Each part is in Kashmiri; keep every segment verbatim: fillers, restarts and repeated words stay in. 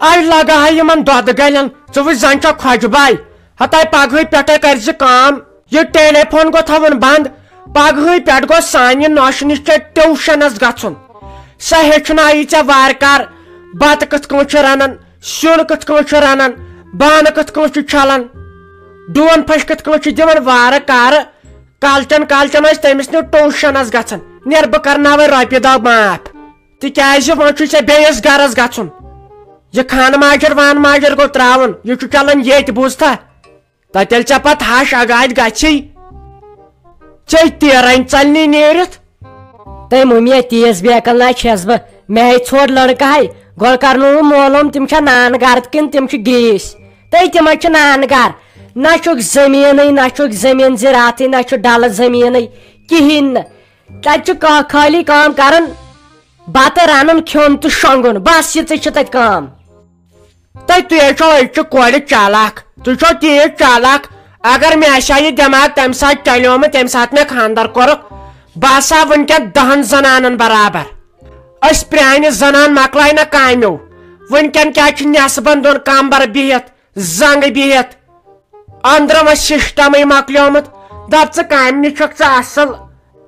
اَے لگہٕ ہا یِمن دۄدٕ گلٮ۪ن، ژٕ وٕچھ زن چھےٚ خۄجہِ باے۔ ہتاے پگہٕے پٮ۪ٹھے کرِ زِ کٲم، یہِ ٹیلی فون گوٚو تھاوُن بنٛد۔ پگہٕے پٮ۪ٹھ گوٚو سانہِ نۄشہِ نِش ژےٚ ٹیوٗشنس گژھُن۔ سۄ ہیٚچھناوی ژےٚ وارٕ کارٕ بتہٕ کِتھ کٲٹھۍ چھِ رنان، سیُن کِتھ کٲٹھۍ چھِ رنان، بانہٕ کِتھ کٲٹھۍ چھِ چھلان، ڈوٗن پھش کِتھ کٲٹھۍ چھِ دِوان۔ وارٕ کارٕ کالچن کالچن ٲسۍ تٔمِس نِش ٹیوٗشنس گژھان۔ نیر بہٕ کرناوے رۄپیہِ دہ معاف، تِکیازِ وۄنۍ چھُے ژےٚ بیٚیِس گرس گژھُن۔ یہِ خانہٕ ماجر وانہٕ ماجر گوٚو ترٛاوُن، یہِ چھُ چلان ییٚتہِ، بوٗزتھا؟ تتہِ ییٚلہِ ژےٚ پتہٕ ہش اگادِ گژھی، ژےٚ تیرن ژلنی نیٖرِتھ۔ تٔمۍ ووٚن مےٚ تیز بیکل نہ چھَس بہٕ، مےٚ ہے ژھوٚر لڑکہٕ ہے، گۄڈٕ کرنووُم معلوم تِم چھا نانہٕ گرٕ کِنہٕ تِم چھِ گریٖسۍ۔ تہٕ تِم حظ چھِ نانہٕ گرٕ، نہ چھُکھ زٔمیٖنٕے، نہ چھُکھ زٔمیٖن زِراعتٕے، نہ چھُ ڈلہٕ زٔمیٖنٕے، کِہیٖنۍ نہٕ۔ تتہِ چھُ کا-، خٲلی کٲم کران، بتہٕ رنُن، کھیوٚن تہٕ شۄنٛگُن، بس یِژٕے چھِ تتہِ کٲم۔ تہٕ تُہۍ ہے چھِو أزچہِ کورِ چالاک، تُہۍ چھِو تیٖژ چالاک۔ اگر مےٚ آسہِ ہا یہِ دٮ۪ماغ تَمہِ ساتہٕ چلیومُت، ییٚمہِ ساتہٕ مےٚ خانٛدر کوٚرُکھ، بہٕ آسہٕ ہا وٕنکٮ۪ن دَہَن زنانن برابر۔ أسۍ پرٛانہِ زنان مۄکلایہِ نہ کامیو۔ وٕنکٮ۪ن کیٛاہ چھِ نٮ۪صبن دۄن کمبر بِہِتھ، زنٛگ بِہِتھ، أنٛدرٕ وۄنۍ سسٹمٕے مۄکلیومُت۔ دپ ژٕ کامہِ نِش چھکھ ژٕ اصل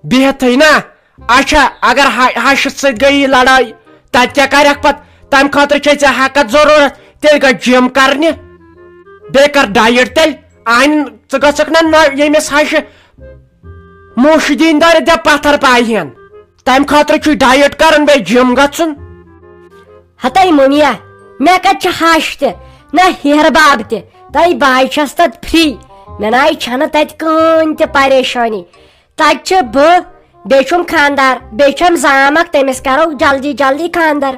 بِہتھٕے نا۔ اچھا، اگر ہا-، ہشہِ سۭتۍ گٔیی لڑٲے، تتہِ کیٛاہ کرکھ پتہٕ؟ تمہِ خٲطرٕ چھے ژےٚ ہٮ۪کتھ ضروٗرت، تیٚلہِ گژھ جم کرنہِ، بیٚیہِ کر ڈایٹ تیٚلہِ۔ اہن، ژٕ گژھکھ نہ، نہ ییٚمِس ہشہِ موش دِنۍ دارِ دِ پتھر پایہِ ہن۔ تمہِ خٲطرٕ چھُے ڈایٹ کرُن، بیٚیہِ جم گژھُن۔ ہتے مُنیا، مےٚ کتہِ چھِ ہش تہِ، نہ ہیہر باب تہِ۔ تۄہہِ بایہِ چھس تتھ فری، مےٚ ناے چھنہٕ تتہِ کٕہٕنۍ تہِ پریشٲنی۔ تتہِ چھِ بہٕ، بیٚیہِ چھُم خاندار، بیٚیہِ چھم زامک، تٔمِس کرو جلدی جلدی خاندر۔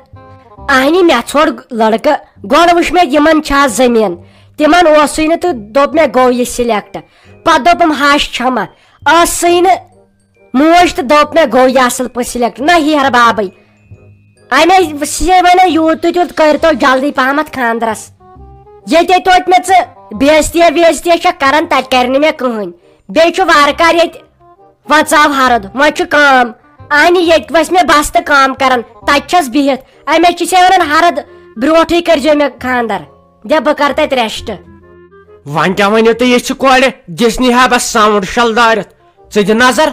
اہنی، مےٚ ژھوٚر لڑکہٕ، گۄڈٕ وٕچھ مےٚ یِمن چھا زٔمیٖن، تِمن اوسُے نہٕ تہٕ دوٚپ مےٚ گوٚو یہِ سِلیکٹ۔ پتہٕ دوٚپُم ہش چھمہ، ٲسٕے نہٕ موج تہٕ دوٚپ مےٚ گوٚو یہِ اصل پٲٹھۍ سِلیکٹ۔ نہ ہیہر بابے، امے سے ونے یوٗت تہٕ تیوٗت کٔرۍ تو جلدی پہمتھ خاندرس۔ ییٚتے توتہِ مےٚ ژٕ بے عزتیا وے عزتیا چھکھ کران، تتہِ کرِ نہٕ مےٚ کٕہٕنۍ۔ بیٚیہِ چھُ وارٕ کار ییٚتہِ وۄنژاو ہرُد، وۄنۍ چھُ کٲم۔ اہنہِ ییٚتہِ وسہِ مےٚ بستہٕ کٲم کران، تتہِ چھس بِہِتھ۔ امے چھِ سے ونان ہرُد برونٹھٕے کٔرزیو مےٚ خاندر، دِ بہٕ کرٕ تتہِ ریسٹ۔ وۄنۍ کیٛاہ ؤنِو تُہۍ یِژھِ کورِ؟ دِژنی ہا بس ساوُنڈ شل دٲرِتھ۔ ژٕ دِ نظر۔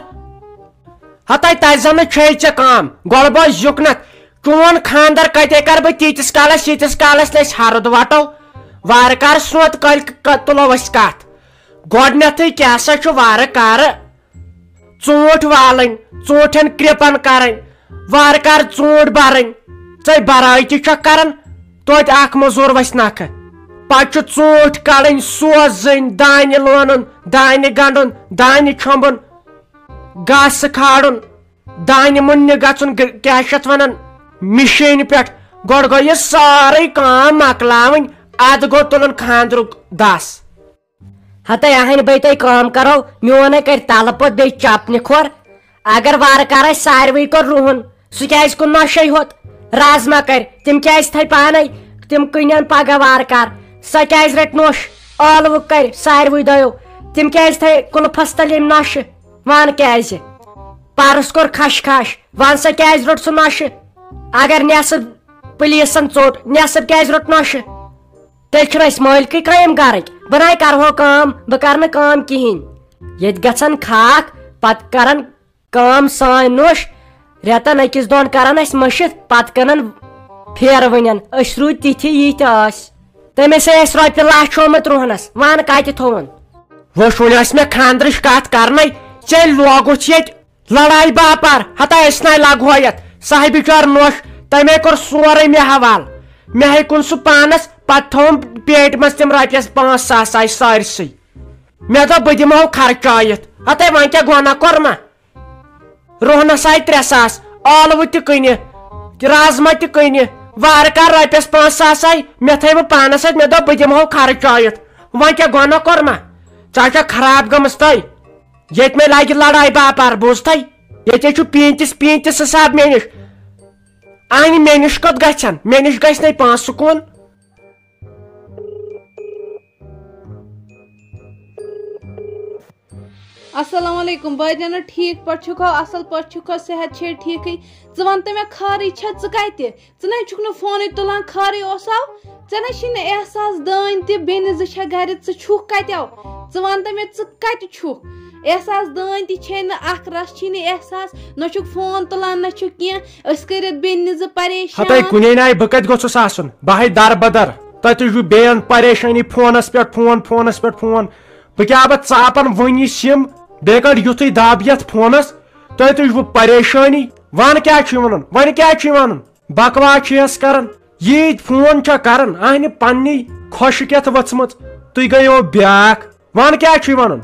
ہتے تتہِ زن چھے ژےٚ کٲم۔ گۄڈٕ بوز یُکنتھ، چون خاندر کتے کرٕ بہٕ تیٖتِس کالس، ییٖتِس کالس نہٕ أسۍ ہرُد وٹو؟ وارٕ کارٕ سونٛتہٕ کٲلۍ ک-، تُلو أسۍ کتھ۔ گۄڈنیتھٕے کیٛاہ سا چھُ وارٕ کارٕ ژوٗنٛٹھۍ والٕنۍ، ژوٗنٛٹھٮ۪ن کرٛپن کرٕنۍ، وارٕ کارٕ ژوٗنٛٹھۍ برٕنۍ۔ ژے برٲے تہِ چھکھ کران، توتہِ اکھ مٔزوٗر وسہِ نکھٕ۔ پتہٕ چھُ ژوٗنٛٹھۍ کڑٕنۍ، سوزٕنۍ، دانہِ لونُن، دانہِ گنڈُن، دانہِ چھۄمبُن، گاسہٕ کھالُن، دانہِ مُننہِ گژھُن، گ-، کیٛاہ چھِ اتھ ونان، مِشیٖنہِ پٮ۪ٹھ۔ گۄڈٕ گوٚو یہِ سٲرٕے کٲم مۄکلاوٕنۍ، ادٕ گوٚو تُلُن خانٛدرُک دس۔ ہتے اہنہِ بے تۄہہِ کٲم کرو، میون ہے کرِ تلہٕ پوٚت بیٚیہِ چپنہِ کھۄر۔ اگر وارٕ کارٕ آسہِ ساروٕے کوٚر رُہُن، سُہ کیٛازِ کُن نۄشے ہوت؟ رازما کرِ، تِم کیٛازِ تھایہِ پانے؟ تِم کٕنن پگاہ وارٕ کارٕ۔ سۄ کیٛازِ رٹہِ نۄش؟ ٲلوٕ کرِ ساروٕے دۄیو، تِم کیٛازِ تھایہِ کُلفس تل ییٚمہِ نۄشہِ؟ وَن کیٛازِ؟ پرُس کوٚر کھش کھش، وَن سا کیٛازِ روٚٹ سُہ نۄشہِ؟ اگر نٮ۪صٕب پُلیٖسن ژوٚٹ، نٮ۪صٕب کیٛازِ روٚٹ نۄشہِ؟ تیٚلہِ چھُنہٕ اَسہِ مٲلکٕے کانٛہہ ییٚمہِ گرٕکۍ۔ بہٕ نَے کرٕ ہو کٲم، بہٕ کرٕ نہٕ کٲم کِہیٖنۍ۔ ییٚتہِ گژھن خاکھ، پتہٕ کرن کٲم سٲنۍ نوٚش۔ رٮ۪تن أکِس دۄن کرن اَسہِ مٔشِتھ، پتہٕ کٕنن پھیرٕ وٕنٮ۪ن۔ أسۍ روٗدۍ تِتھی، یِتھۍ ٲسۍ۔ تٔمِس ہے اَسہِ رۄپیہِ لچھ ہومُت رُہنس، وَن کتہِ تھووُن؟ وٕچھ، وۄنۍ ٲس مےٚ خانٛدرٕچ کتھ کرنَے، ژےٚ لوگُتھ ییٚتہِ لڑایہِ باپار۔ ہتا أسۍ نَے لگہو یتھ، سُہ ہے بِچور نوٚش، تٔمۍ ہے کوٚر سورُے مےٚ حوالہٕ۔ مےٚ ہے کُن سُہ پانس، پتہٕ تھووُم پیٹہِ منٛز تِم رۄپیس پانٛژھ ساس آسہِ سٲرسٕے۔ مےٚ دوٚپ بہٕ دِمہو خرچٲیِتھ۔ ہتے وۄنۍ کیٛاہ گۄناہ کوٚرما؟ رُہنس آیہِ ترٛےٚ ساس، ٲلوٕ تہِ کٕنہِ، رازما تہِ کٕنہِ، وارٕ کارٕ رۄپیس پانٛژھ ساس آیہِ، مےٚ تھٲوٕ پانس سۭتۍ، مےٚ دوٚپ بہٕ دِمہو خرچٲیِتھ۔ وۄنۍ کیٛاہ گۄناہ کوٚرما؟ ژےٚ چھا خراب گٔمٕژ تۄہہِ؟ ییٚتہِ مےٚ لگہِ لڑاے باپار، بوٗزتھے؟ ییٚتے چھُ پیٖنتِس پیٖنتِس حساب مےٚ نِش۔ اہنہِ مےٚ نِش کوٚت گژھن؟ مےٚ نِش گژھِ نَے پانٛژھ سکوٗن۔ السلام علیکم بٲے جانو، ٹھیٖک پٲٹھۍ چھُکھا؟ اصل پٲٹھۍ چھُکھا؟ صحت چھے ٹھیٖکھٕے؟ ژٕ وَن تہٕ مےٚ، خٲرٕے چھا؟ ژٕ کَتہِ؟ ژٕ نَے چھُکھ نہٕ فونٕے تُلان، خٲرٕے اوسا؟ ژےٚ نَے چھُے نہٕ احساس، دٲنۍ تہِ بیٚنہِ زٕ چھےٚ گَرِ، ژٕ چھُکھ کَتہِ؟ ژٕ وَن تہٕ مےٚ، ژٕ کَتہِ چھُکھ؟ احساس دٲنۍ تہِ چھے نہٕ، اَکھ رَژھ چھُے نہٕ احساس، نہ چھُکھ فون تُلان، نہ چھُکھ کینٛہہ۔ أسۍ کٔرِتھ بیٚنہِ زٕ پریشان۔ ہتے کُنے ناے، بہٕ کتہِ گوٚژھُس آسُن؟ بہٕ ہے در بدر۔ تۄہہِ تُجوٕ بیٚین پریشٲنی، فونس پٮ۪ٹھ فون، فونس پٮ۪ٹھ فون۔ بہٕ کیٛاہ بہٕ ژاپن وۄنۍ یہِ سِم؟ بیٚیہِ کڑ یُتھُے دب یتھ فونس۔ تۄہہِ تُجوٕ پریشٲنی۔ ون کیٛاہ چھُے ونُن؟ وۄنۍ کیٛاہ چھُے ونُن؟ بکواس چھُ یس کران۔ ییٖتۍ فون چھا کران؟ اہنہِ پننی خۄشک یتھ ؤژھمٕژ۔ تُہۍ گٔیو بیٛاکھ۔ وَن کیٛاہ چھُے وَنُن؟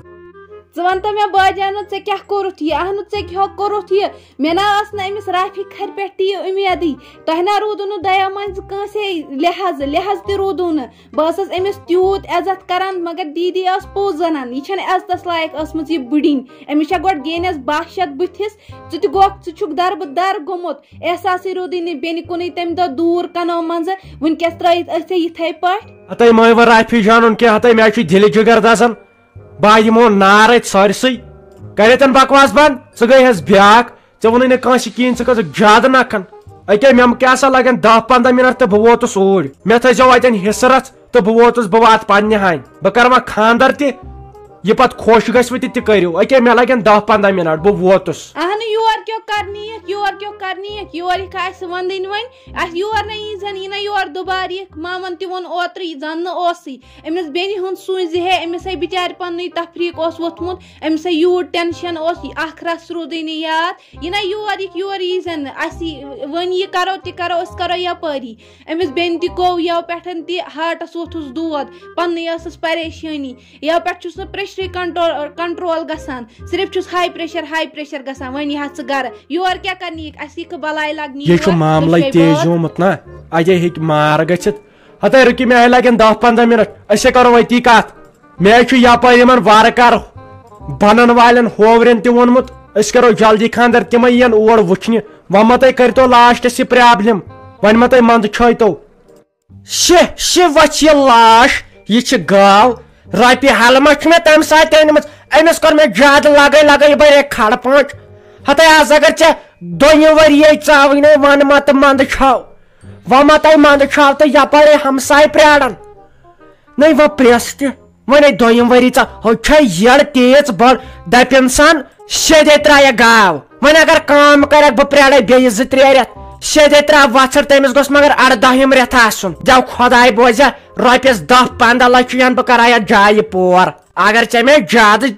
ژٕ وَن تہٕ مےٚ بٲجانو، ژےٚ کیٛاہ کوٚرُتھ یہِ؟ اہنُو، ژےٚ کیٛاہ کوٚرُتھ یہِ؟ مےٚ نہ ٲس نہٕ أمِس رافی کھرِ پٮ۪ٹھ تہِ یہِ اُمیدٕے۔ تۄہہِ نہ روٗدوُ نہٕ دۄیو منٛزٕ کٲنٛسے لحاظ، لحاظ تہِ روٗدوُ نہٕ۔ بہٕ ٲسٕس أمِس تیوٗت عزت کران، مگر دیٖدی ٲس پوٚز زَنان، یہِ چھَنہٕ عزتَس لایق ٲسمٕژ یہِ بٕڈِنۍ۔ أمِس چھےٚ گۄڈٕ گینَس باہ شیٚتھ بٕتھِس، ژٕ تہِ گوکھ، ژٕ چھُکھ دَربہٕ دَر گوٚمُت۔ احساسٕے روٗدٕے نہٕ بیٚنہِ کُنُے تَمہِ دۄہ دوٗر کَنو منٛزٕ، وٕنکیٚس ترٛٲیِتھ ٲسۍ ژےٚ یِتھَے پٲٹھۍ۔ ہتے مٲوۍ وۄنۍ رافی جانُن کینٛہہ، ہتے مےٚ چھُ دِلہِ جِگر دَزان۔ بہٕ یِمو نار اَتہِ سٲرسٕے۔ کَرے تَن بکواس بنٛد، ژٕ گٔے حظ بیٛاکھ۔ ژےٚ ووٚنُے نہٕ کٲنٛسہِ کِہیٖنۍ، ژٕ کھٔژٕکھ زیادٕ نَکھَن۔ أکے مےٚ کیٛاہ سا لَگَن دَہ پنٛداہ مِنَٹ تہٕ بہٕ ووتُس اوٗرۍ۔ مےٚ تھٲیزیو اَتٮ۪ن حِصہٕ رَژھ تہٕ بہٕ ووتُس، بہٕ واتہٕ پنٛنہِ ہامہِ۔ بہٕ کَرٕ وۄنۍ خانٛدَر تہِ، یہِ پَتہٕ خۄش گژھِ وۄنۍ تہِ تہِ کٔرِو۔ أکے مےٚ لَگَن دَہ پنٛداہ مِنَٹ، بہٕ ووتُس۔ اہنُو، یور کیٛاہ کرنی یِکھ، یور کیٛاہ کرنی یِکھ، یور یِکھ آسہِ وَندٕنۍ وۄنۍ۔ اَسہِ یور نہ یی زَن، یی نہ یور دُبارٕ یِکھ۔ مامَن تہِ ووٚن اوترٕ، یہِ زَن نہٕ اوسُے۔ أمِس بیٚنہِ ہُنٛد سوٗنٛچ زِ ہے، أمِس ہے بِچارِ پَننُے تفریٖق اوس ووٚتھمُت، أمِس ہے یوٗت ٹٮ۪نشَن اوس، یہِ اَکھ رَژھ روٗدٕے نہٕ یاد۔ یہِ نہ یور یِکھ، یور یی زَن نہٕ۔ اَسہِ یی، وۄنۍ یہِ کَرو تہِ کَرو، أسۍ کَرو یَپٲری۔ أمِس بیٚنہِ تہِ گوٚو یَوٕ پٮ۪ٹھ تہِ ہارٹَس ووٚتھُس دود، پَننُے ٲسٕس پریشٲنی۔ یَوٕ پٮ۪ٹھ چھُس نہٕ پریشرٕے کنٹرول، کنٹرول گژھان۔ صرف چھُس ہاے پریشر، ہاے پریشر گژھان۔ وۄنۍ یِہا ژٕ گرٕ۔ یور کیٛاہ کرنہِ یِکھ؟ اَسہِ یِکھ بلاے لگنہِ یہِ چھُ یور، معاملَے دُشوے تیز بٲژ۔ گوٚمُت نا۔ اَجے ہیٚکہِ مار گٔژھِتھ۔ ہتے رُکہِ مےٚ، اَتہِ لگن دَہ پنٛداہ مِنٹ۔ أسۍ ہے کرو أتی کتھ۔ مےٚ ہے چھُ یپٲرۍ یِمن وارٕ کارٕ بنن والٮ۪ن ہوورٮ۪ن تہِ ووٚنمُت، أسۍ کرو جلدی خانٛدر، تِمے یِن اور وٕچھنہِ۔ وۄنۍ ما تُہۍ کٔرۍتو لاسٹس یہِ پرابلم، وۄنۍ ما تُہۍ منٛدٕ چھٲیتو۔ شے، شے وۄچھِ یہِ لاش، یہِ چھِ گاو۔ رۄپیہِ ہلمہ چھِ مےٚ تَمہِ ساتہٕ تہِ أنمٕژ۔ أمِس کوٚر مےٚ زیادٕ لگے لگے، یہِ بنے کھڑ پانٛچ۔ ہتے آز اگر ژےٚ دۄیہِ ؤرۍ یے ژاوٕے نے، وَن ما تہٕ منٛدٕ چھاو۔ وۄنۍ ما تۄہہِ منٛدٕ چھاو تہٕ یپٲرے ہمساے پراران۔ نے وۄنۍ پرٛٮ۪س تہِ۔ وۄنۍ ہے دۄیِم ؤری ژا-، ہُہ چھے یٔڑ تیز بٔڑ۔ دَپہِ اِنسان، سیٚدے ترٛایَکھ گاو۔ وۄنۍ اگر کٲم کرکھ، بہٕ پرٛارے بیٚیہِ زٕ ترٛےٚ رٮ۪تھ۔ سیٚدے ترٛاو وَژھٕر، تٔمِس گوٚژھ مگر اَردٲہِم رٮ۪تھ آسُن۔ دٮ۪و خۄداے بوزِ، رۄپیَس دَہ پنٛداہ لَچھ یَن بہٕ کرایَتھ جایہِ پور۔ اگر ژےٚ مےٚ زیادٕ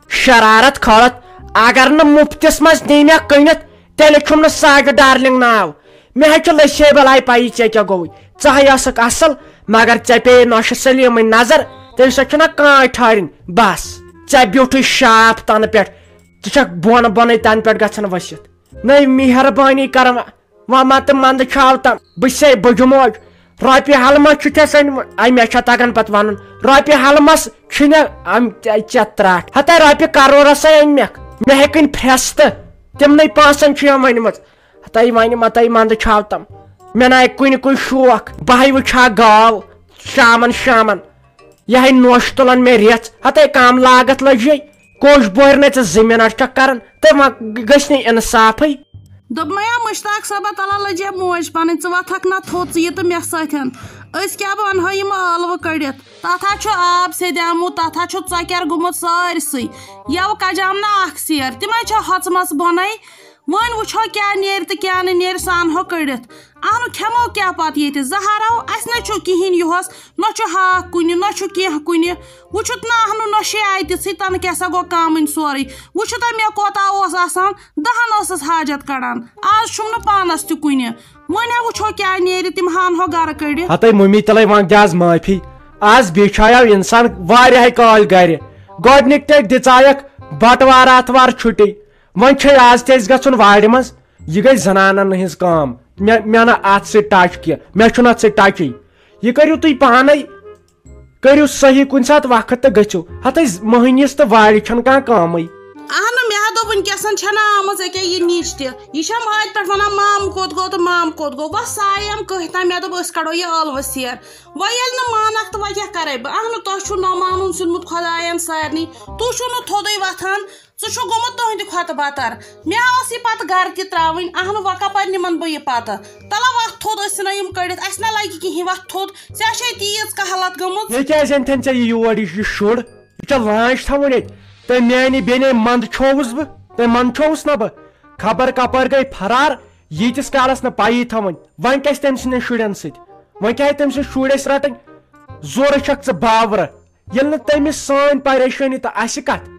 شرارت کھٲلَتھ، اگر نہٕ مُفتِس منٛز نی مےٚ کٕنِتھ، تیٚلہِ چھُم نہٕ ساگہٕ ڈارلِنگ ناو۔ مےٚ ہے چھُ لٔسے بلاے پَیی ژےٚ کیٛاہ گوٚوُے۔ ژٕ ہے ٲسٕکھ اَصٕل، مگر ژےٚ پیٚیہِ نۄشہِ سلیٖمٕنۍ نظر، تٔمۍ سۭتۍ چھُنہ کانٛہہ ٹھارِنۍ۔ بس، ژےٚ بیوٗٹھٕے شاپ تَنہٕ پٮ۪ٹھ، ژٕ چھَکھ بۄنہٕ بۄنَے تَنہٕ پٮ۪ٹھ گژھان ؤسِتھ۔ نٔے مہربٲنی کران، وۄنۍ ما تہٕ منٛدٕ چھاو تَن، بہٕ چھسے بُجہِ موج۔ رۄپیہِ ہلمس چھُ ژےٚ سۭتۍ، اَمہِ مےٚ چھا تَگان پَتہٕ وَنُن، رۄپیہِ ہلمس چھُنہ اَمہِ ژےٚ ترٛٹھ۔ ہَتَے رۄپیہِ کرورس ہے أنۍ مےٚ، مےٚ ہے کٕنۍ پھرٛستہٕ، تِمنٕے پونٛسن چھُ یِم أنۍمٕژ۔ ہتاے وۄنۍ متاے منٛدٕ چھاو تم۔ مےٚ ناے کُنہِ کُے شوق۔ بہٕ ہے وٕچھِ ہا گاو شامن شامن۔ یہِ ہے نوٚش تُلان مےٚ رٮ۪ژ۔ ہتاے کم لاگتھ لٔجے۔ کوٚش بورِ نَے ژٕ زٕ منٹ چھکھ کران۔ تہٕ وۄنۍ گٔژھۍ نہٕ انصافٕے۔ دوٚپمَے ہا مشتاق صٲبہ، تَلہ لٔجے موج پنٕنۍ، ژٕ وۄتھکھ نہ تھوٚد ژٕ یہِ تہٕ مےٚ سۭتۍ۔ أسۍ کیٛاہ بہٕ اَنہٕ ہا یِم ٲلوٕ کٔڑِتھ؟ تَتھ ہا چھُ آب سیٚدیٛامُت، تَتھ ہا چھُ ژۄکیر گوٚمُت سٲرسٕے۔ یَوٕ کجام نہ اکھ سیر، تِمَے چھےٚ ہۄژمَژٕ بۄنَے۔ وۄنۍ وٕچھو کیٛاہ نیرِ تہٕ کیٛاہ نہٕ نیرِ، سُہ اَنہو کٔڑِتھ۔ اَنہٕ کھٮ۪مو کیٛاہ پَتہٕ ییٚتہِ؟ زہر ہو اَسہِ نَے چھُ کِہیٖنۍ یُہُس، نہ چھُ ہاکھ کُنہِ، نہ چھُ کینٛہہ کُنہِ۔ وٕچھُتھ نہ اَنہٕ نۄشے آیہِ تِژھٕے، تَنہٕ کیٛاہ سا گوٚو کَم وۄنۍ سورُے۔ وٕچھُتھ ہا مےٚ کوتاہ اوس آسان، دَہَن ٲسٕس حاجت کَڑان، آز چھُم نہٕ پانَس تہِ کُنہِ۔ وۄنۍ ہا وٕچھو کیٛاہ نیرِ، تِم ہا اَنہو گَرٕ کٔڑِتھ۔ ہَتَے مُمی، تَلَے وۄنۍ دِ آز معٲفی۔ آز بیٚچھایو اِنسان واریاہَے کالۍ گَرِ۔ گۄڈٕنِکۍ تہِ دِژایَکھ بَٹوار آتھوار چھُٹی۔ وۄنۍ چھے آز تہِ اَسہِ گژھُن وارِ منٛز۔ یہِ گٔے زنانن ہٕنٛز کٲم۔ مےٚ، مےٚ نہٕ اتھ سۭتۍ ٹچ کینٛہہ، مےٚ چھُنہٕ اتھ سۭتۍ ٹچٕے۔ یہِ کٔرِو تُہۍ پانے، کٔرِو صحیح کُنہِ ساتہٕ وقت تہٕ گٔژھِو۔ ہتٕے مٔہنِوِس تہٕ وارِ چھَنہٕ کانٛہہ کٲمٕے۔ اہنُو، مےٚ ہا وٕنکیٚسن چھنہٕ آمٕژ أکیٛاہ یہِ نِچ تہِ۔ یہِ چھم ٲدۍ پٮ۪ٹھ ونان، "مامہٕ کوٚت گوٚو تہٕ مامہٕ کوٚت گوٚو؟" وۄنۍ سایَم کٔہۍ تام، مےٚ دوٚپ، "أسۍ کڑو یہِ ٲلوٕ سیر۔" وۄنۍ ییٚلہِ نہٕ مانکھ تہٕ وۄنۍ کیٛاہ کرے بہٕ؟ اہنُو، تۄہہِ چھُو نہ مانُن سیوٚدمُت خۄداین سارنٕے۔ تُہۍ چھُو نہٕ تھوٚدُے وۄتھان۔ ژٕ چھُکھ گوٚمُت تُہنٛدِ کھۄتہٕ بتر۔ مےٚ ٲس یہِ پتہٕ گرٕ تہِ ترٛاوٕنۍ۔ اہنُو، وۄنۍ کپٲرۍ نِمن بہٕ یہِ پتہٕ؟ تلہ وۄتھ تھوٚد، أسۍ ژھٕنو یِم کٔڑِتھ، اسہِ نہ لگہِ کِہیٖنۍ، وۄتھ تھوٚد۔ ژےٚ چھے تیٖژ کہلت گٔمٕژ۔ یہِ کیٛازِ اَنہِ تھَن ژےٚ یہِ یور، یہِ، یہِ شُر؟ یہِ چھا لانچ تھاوُن ییٚتہِ؟ تہٕ میانہِ بیٚنے منٛدٕ چھووُس بہٕ، تہٕ منٛدٕ چھووُس نہ بہٕ۔ خبر کپٲرۍ گٔے فرار، ییٖتِس کالس نہٕ پَیی تھاوٕنۍ۔ وۄنۍ کیٛاہ چھِ تٔمۍ سٕنٛدٮ۪ن شُرٮ۪ن سۭتۍ؟ وۄنۍ کیٛاہ چھِ تٔمۍ سٕنٛدۍ شُرۍ اَسہِ رَٹٕنۍ؟ زورٕ چھَکھ ژٕ باورٕ۔ ییٚلہِ نہٕ تٔمِس سٲنۍ پریشٲنی تہٕ اَسہِ کَتھ،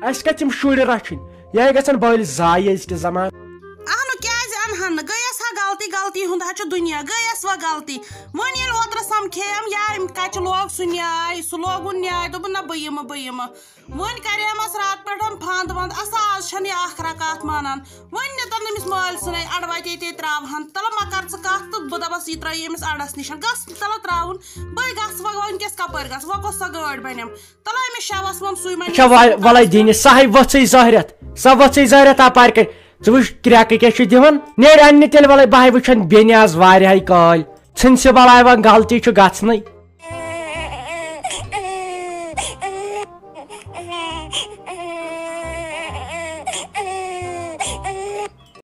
اَسہِ کَتہِ یِم شُرۍ رَچھٕنۍ؟ یہِ ہے گژھن بٔلۍ ضایع أزکہِ زمانہٕ۔ اہنُو، کیٛازِ اَنہٕ ہن نہٕ؟ گٔیَس ہا غلطی، غلطی ہُنٛد ہا چھُ دُنیا، گٔیَس وۄنۍ غلطی۔ وۄنۍ ییٚلہِ اوترٕ سَمکھییَم ییٚمۍ کَچہِ لوگ سُہ نیاے، سُہ لوگُن نیاے، دوٚپُن، "نہ، بہٕ یِمہٕ، بہٕ یِمہٕ۔" وۄنۍ کریمس راتہٕ پٮ۪ٹھ پھنٛد ونٛد، اسا آز چھنہٕ یہِ اکھ رکعت مانان۔ وۄنۍ نِتن أمِس مٲلۍ سٕنٛدے اڑٕ وتے تے تراوہن۔ تلہٕ مہ کر ژٕ کتھ تہٕ بہٕ دپس، یہِ ترٲیِو أمِس اڑس نِش۔ گژھ تلہٕ تراوُن۔ بٔے گژھ وۄنۍ، وۄنۍ کیس کپٲرۍ گژھ؟ وۄنۍ کۄس سۄ گٲڑۍ بنیم؟ تلہٕ أمِس شوس ووٚن سُے وۄنۍ۔ اچھا، وَ-، وَلَے دِنہِ سہے وٕژھٕے زہرٮ۪تھ، سۄ وٕژھٕے زہرٮ۪تھ اپارِ کَنۍ۔ ژٕ وٕچھ کرٛٮ۪کہٕ کیٛاہ چھِ دِوان۔ نیرِ اَننہِ تیٚلہِ، وَلَے بہٕ ہاے وٕچھَن بیٚنہِ آز واریاہَے کٲلۍ۔ ژھٕنہِ سُہ بَلاے وۄنۍ، غلطی چھُ گژھنٕے۔